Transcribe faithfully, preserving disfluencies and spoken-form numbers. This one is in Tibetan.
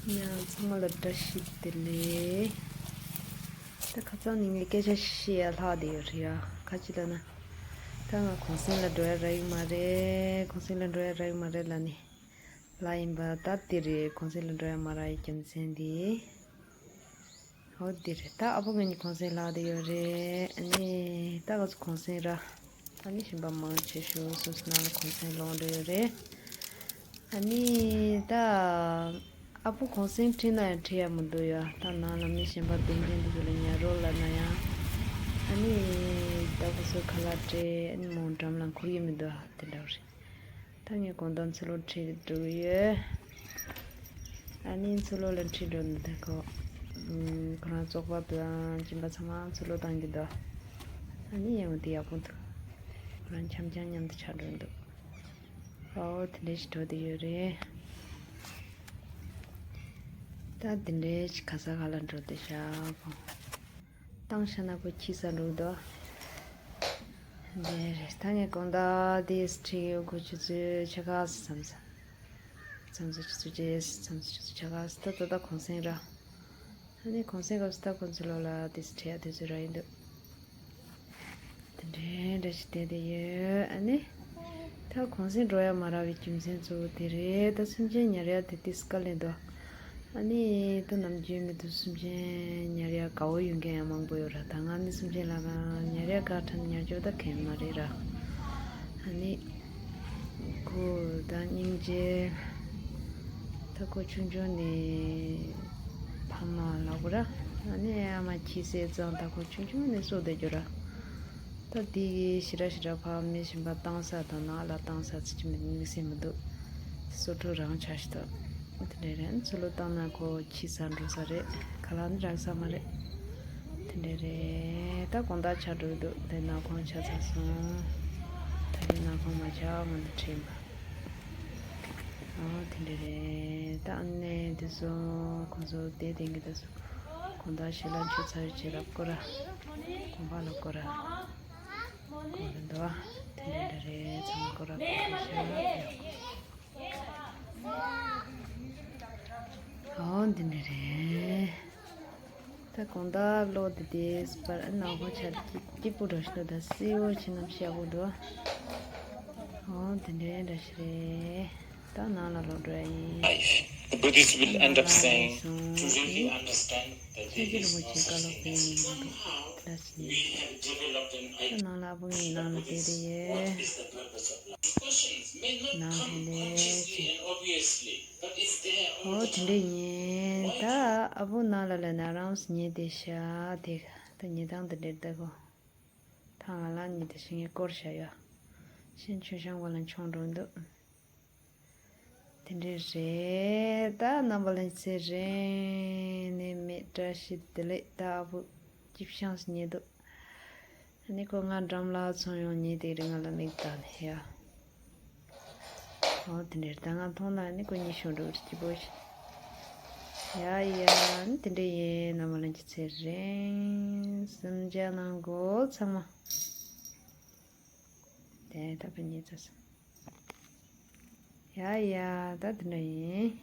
ཡང་ཚང་མ་ལ་བཀྲ་ཤིས་བདེ་ལེགས། ད་ཁ་སང་ནས་ངས་སྐད་ཆ་བཤད་ཡ་ལྷག་བསྡད་ཡོད་རེད་ཡ། ག་ཅི་ལབ་ན། ད་ང་གུང་སེང་ལ་འགྲོ་ཡ་རག་གི་མ་རེད། གུང་སེང་ལ་འགྲོ་ཡ་རག་གི་མ་རེད་ལབ་ནས་ལབ་ཡིན་པ། ད་དེ་རེད། གུང་སེང་ལ་འགྲོ་ཡ་མ་རག་ཡའི་རྒྱུ་མཚན་དེ། འོ་དེ་རེད། ད་ཨ་ཕོ་ང་གཉིས་གུང་སེང་ལྷག་བསྡད་ཡོད་རེད། ཨ་ནི་ད་ང་ཚོ་གུང་སེང་ར། ཨ་ནི་གཞན་པ་མང་ཆེ་ཤོས་སོ་སོ་ནང་ལ་གུང་སེང་ལོག་འགྲོ་ཡོད་རེད། ཨ་ནི་ད་ཨ་ཕོ་གུང་སེང་ཁྲིད་ན་ཡང་ཁྲིད་ཡ་མི་འདུག་ཡ། ད་ནང་ལ་མི་གཞན་པ་དེ་འདྲ་འདི་ཚོ་ལ་ཉར་རོགས་ལབ་ན་ཡང་། ཨ་ནི་ད་ཁོ་ཚོ་ཁ་ལག་སྤྲད། ཨ་ནི་མོ་འགྲམ་ལ་འཁུར་གྱི་མི་འདུག་ཡ། དེ་འདྲ་རེད། ད་ངས་དགོང་དག་མཚོ་ལྷོ་ཁྲིད་འགྲོ་གི་ཡོད། ཨ་ནི་མཚོ་ལྷོ་ལ་ཁྲིད་འགྲོ་ནི་དེ་ཁོ། ཁོ་རང་བཙོག་པ་དང་སྦྱིན་པ་ཚང་མ་མཚོ་ལྷོ་བཏང་གི་འདུག་ཨ་ནི་ཡང་དེ་ཡག་པོ་འདུག་ཁོ་རང་འཆམ་འཆམ་མཉམ་དུ་ཆགས་འགྲོ་འདུག་ཨོ་དེ་འདྲ་ཞིག་འགྲོ་དེ་ཡོད་རེད། ད་དེ་འདྲ་ཞིག་ག་ས་ག་ལ་འགྲོ་དེ་ཤག་གོ། བཏང་ཤ་ན་ཁོ་ཁྱི་ས་འགྲོ་འདུག་འདི་རེད། ད་ངས་དགོང་དག་དེ་ཁྲིད་ཡོད། ཁོ་ཆུ་ཚོད་ཕྱེད་ཀ་ཙམ་ཙམ་ཙམ་ཚོད་ཆུ་ཚོད་བརྗེས་ཙམ་ཚོད་ཆུ་ཚོད་ཕྱེད་ཀ་ཙམ། ད་ད་ད་གུང་སེང་ར། ཨ་ནི་གུང་སེང་སྐབས་སུ་ད་ཁོ་ཚོ་ལོག་ལ་དེ་ཁྲིད་ཡ་དུས་ཚོད་རག་ཡིན་འདུག་དེ་འདྲའི་འདྲ་ཞིག་བསྡད་དེ་ཡོད། ཨ་ནི་ད་གུང་སེང་འགྲོ་ཡ་མ་རག་པའི་རྒྱུ་མཚན་གཙོ་བོ་དེ་རེད། ད་སེམས་ཅན་ཉར་ཡ་དེ་ཏིས་དཀའ་ལས་འདུག་ཨ་ནི་ད་ནམ་རྒྱུན་མི་འདུག་སེམས་ཅན་ཉར་ཡ་དགའ་བོ་ཡོད་མཁན་ཡང་མང་པོ་ཡོད་ར། ད་ང་ནི་སེམས་ཅན་ལ་ཉར་ཡ་དགའ་ཁྲམ་ཉར་རྒྱུ་ད་གང་མ་རེད་ར། ཨ་ནི་ཁོ་ད་སྙིང་རྗེ། ད་ཁོ་ཆུང་ཆུང་ནས་ཕ་མ་ལབ་དགོས་ར། ཨ་ནི་ཨ་མ་ཁྱི་ཟས་ཙང་ད་ཁོ་ཆུང་ཆུང་ནས་གསོ་བསྡད་རྒྱུ་ར། ད་དེ་ཞེ་དྲག་ཞེ་དྲག་ཕར་མི་གཞན་པ་བཏང་ས་དང་ནང་ལ་བཏང་ས་ཚིག་གཅིག་མི་དམིགས་བསལ་མི་འདུག་སོ་ཕྲུག་རང་ཆ་ཞིག་ཏུ་དེ་འདྲ་རེད། མཚོ་ལྷོ་བཏང་ན་ཁོ་ཁྱི་ཟ་འགྲོ་ས་རེད། ཁ་ལག་ནི་རག་ས་མ་རེད། དེ་འདྲ་རེད། ད་དགོང་དག་ཆགས་འགྲོ་གི་འདུག་དེ་ནག་ཁུང་ཆགས་ཚར་སོང་། ད་རེས་ནག་ཁུང་མ་ཆགས་སྔོན་དུ་ཁྲིད་པ། ཨོ་དེ་འདྲ་རེད། ད་ཨ་ནེ་དེ་ཚོ་ཁོང་ཚོ་དེ་དེང་གི་དེ་ཚོ་དགོང་དག་ཞལ་ལག་མཆོད་ཚར་རྗེས་ལ་སྐོར་ར་དགོན་པ་ལ་སྐོར་ར་སྐོར་ར་འདུག་དེ་འདྲ་རེད། ཚང་མ་སྐོར་ར་སྐོར་ར་ཞལ་ལག་ཨོ་འདི་འདྲ་རེད། ད་དགོང་དག་གློག་འདི་དེ་སྤར་ནག་པོ་ཆགས་སྐྱིད་པོ་འདྲ་ཞིག་འདུག་ད་སེའུ་ཆེ་རྣམས་ཤ་བོ་འདུག་ཨོ་འདི་འདྲ་འདྲ་ཞིག་རེད། ད་ནང་ལ་ལོག་འགྲོ་ཡ་ཡིན། Life. The Buddhists will end up saying, to really understand the ཆོས་རྗེ་རིན་པོ་ཆེའི་བཀའ་སློབ་དཔེ་ཡིན་འདུག་ད་ནང་ལ་ཨ་བུ་ངའི་ནང་ལ་བསྡད་དེ་ཡོད། ནང་དེ་འདྲ་ཞིག་ཨོ་དེ་འདྲ་ཡིན། ད་ཨ་བུ་ནང་ལ་ལ་ན་རང་ཉལ་བསྡད་ཤག་དེ་ད་ཉལ་སྟངས་དེ་འདྲ་ལྟ་གོ་ད་ང་ལ་ཉལ་བསྡད་ཤག་ངས་སྐོར་བཞག་ཡོད། ཤིན་ཆུ་ཤང་བ་ལ་མཆོང་འགྲོ་འདུག་དེ་འདྲ་རེད། ད་རྣམ་པ་ལྷན་རྒྱས་ཚེ་རིང་ནས་མེད། བཀྲ་ཤིས་བདེ་ལེགས། ད་ཨ་བུ་སྐྱིད་ཤང་ཞིག་ཉལ་འདུག་ཨ་ནི་ཁོ་ང་འགྲམ་ལ་ཚུར་ཡོང་ཉལ་དེ་རིང་ང་ལ་མིག་བལྟས་ནས་ཡ། ཨོ་དེ་འདྲ་ད་ང་མཐོང་ན་ནི་ཁོ་གཉིད་ཤོར་འགྲོ་གི་སྐྱིད་པོ་ཞིག་ཡ་ཡ་ནི་དེ་འདྲ་ཡིན། རྣམ་པ་ལྷན་རྒྱས་ཚེ་རིང་། སེམས་ཅན་ནང་གོ་ཚང་མ། དེ་ད་ཕན་ཉིད་ཚ་ས། ཡ་ཡ་ད་དེ་འདྲ་ཡིན།